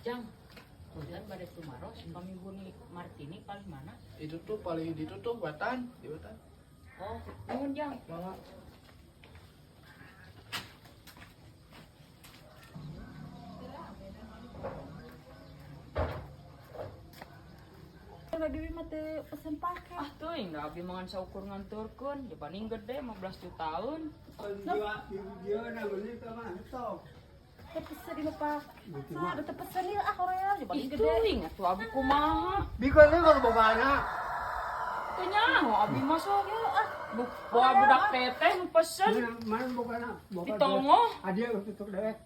Jang, kemudian bade tumaros kami buni Martini paling mana? Itu tuh paling di itu tuh Batan, di Batan. Oh, nuhun, Jang. Mangga. Kalau Dewi mah teu pesen paket. Ah, teuing da abi mangan saukur nganturkeun, paling gede 15 jutaan. Teu pesen di paket. Sa, teu pesen ieu ah hoream Ih, paling gede. teuing atuh abi kumaha? Bikon kalau boga anak. Teu nyaho abi mah sok. Ieu ah. Bawa budak teteh nu pesen. Mana boga anak? Boga Di tongoh. Adia tutup dewek.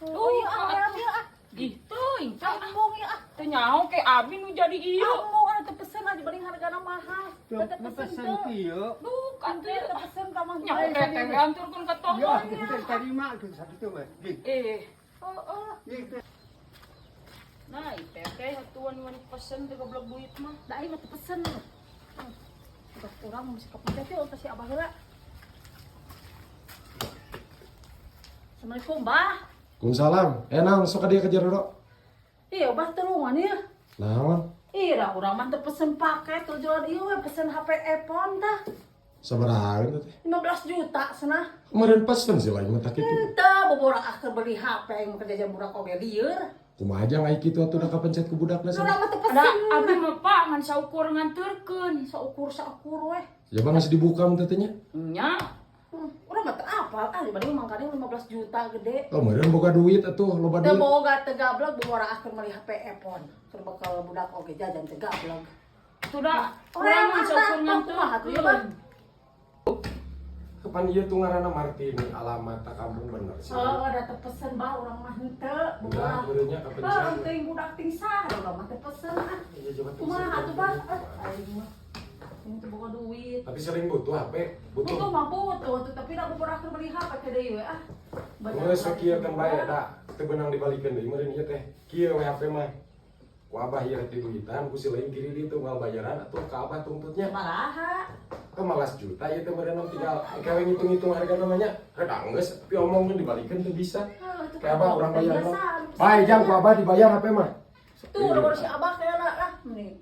Oh, ieu ah hoream ieu ah. Ih, teuing teh. Embung ieu ah. Teu nyaho ke abi nu jadi ieu. Embung ah teu pesen ah dibanding hargana mahal. Teu pesen Pesen teu. kieu. Bukan Teu teu. teu pesen ka mah. Nyaho teteh nganturkeun ka Ya, tongoh. kita terima kita satu we. Eh, Heeh. nah, ieu teteh atuan wani pesen teu goblok duit mah. Da aing mah teu pesen. Udah kurang mesti kapencet yeuh ka si Abah heula. Assalamualaikum, Bah. Waalaikumsalam. Naon sok ka dia kejar dulu. Iya, Bah tulungan ieu. Naon? Ih, dah urang mah teu pesen paket tujuan ieu we pesen HP iPhone tah. Sabaraha teh? 15 juta cenah. Kemarin pesen sih lain mah tak kitu. Henteu bobora akhir beli HP yang kerja jam budak oge lieur. Kumaha jang ai kitu atuh da kapencet ku budakna Urang sana. mah teu Ada pesen. abi mah Pak ngan saukur nganturkeun. Saukur saukur weh. Ya bang masih dibuka mun teh nya. Nya, Urang mah teu apal ah dibanding mangkane 15 juta gede. Oh, meureun boga duit atuh, loba Teu duit. boga teu gablek bobora akhir meuli HP iPhone. Keur bekal budak oge jajan teu gablek. atuh da Urang urang ngan mah saukur tah, kumaha atuh ieu mah? nganturkeun. Kapan ieu tuh ngaranna Martini alamat ta kampung bener sih. Oh, ada teu pesen bah urang mah henteu. Udah, meureun nya Heuh, kapencet. teuing budak ting saha urang mah teu pesen ah. Iya, coba tuh. Kumaha atuh bah? Ah, aing mah. Ini tuh boga duit. Tapi sering butuh HP, butuh. Butuh mah butuh tuh, tapi da bobora akhir beli HP ke deui we ah. Geus we kieu kan bae da, teu beunang dibalikeun deui meureun ieu teh. Kieu we HP mah. Ku abah ieu rek diduitan, ku si lain kiri ditu moal bayaran atuh ka abah tuntutnya. Sabaraha? Ke malas juta ieu teh meureun tinggal kawe ngitung-ngitung harga namanya. Reda geus tapi omongkeun dibalikeun teu bisa. Kayak abah urang bayar mah. Bae jang ku abah dibayar HP mah. Tuh, udah baru si abah kayak lah lah. Nih.